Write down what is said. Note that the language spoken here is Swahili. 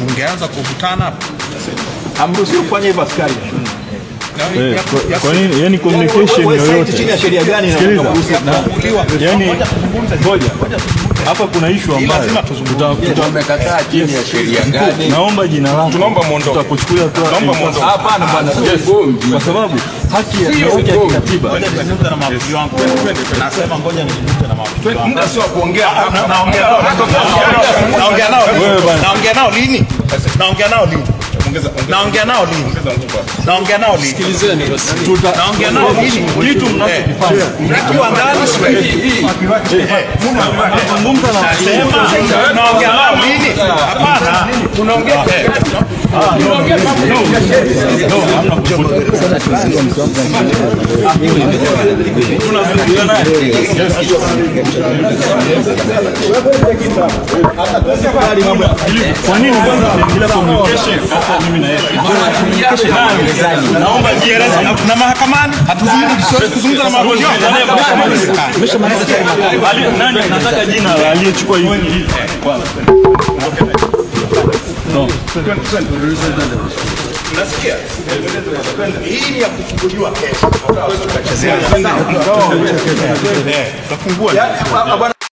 Ungeanza kuvutana hapo. Hamruhusiwi kufanya hivyo askari. Kwa nini? Yani communication yoyote chini ya sheria gani inaruhusu? Yani ngoja. Hapa kuna issue ambayo lazima tuzungumze. Tumekataa chini ya sheria gani? Naomba jina lako. Tunaomba muondoke. Tutakuchukulia hatua. Naomba muondoke. Hapana bwana, sio ugomvi. Kwa sababu haki ya kikatiba. Ngoja nizungumze na mawakili wangu. Nasema ngoja nizungumze na mawakili wangu. Muda sio wa kuongea. Naongea nao. Naongea nao. Naongea nao lini? Naongea nao lini? Naongea nao lini? Naongea nao lini? Sikilizeni basi. Naongea nao lini? Kitu mnachokifanya. Nikiwa ndani siwezi. Nazungumza na Sema naongea nao lini? Hapana. Tunaongea. Tunazungumza naye. Kwa nini kwanza tunaingilia communication hata mimi na yeye? Naomba jieleze na mahakamani hatuzungumzi kuzungumza na mawakili wangu. Nani nataka jina la aliyechukua hizi kwanza. No. Nasikia. Hii ni ya kufunguliwa kesho. Tutafungua.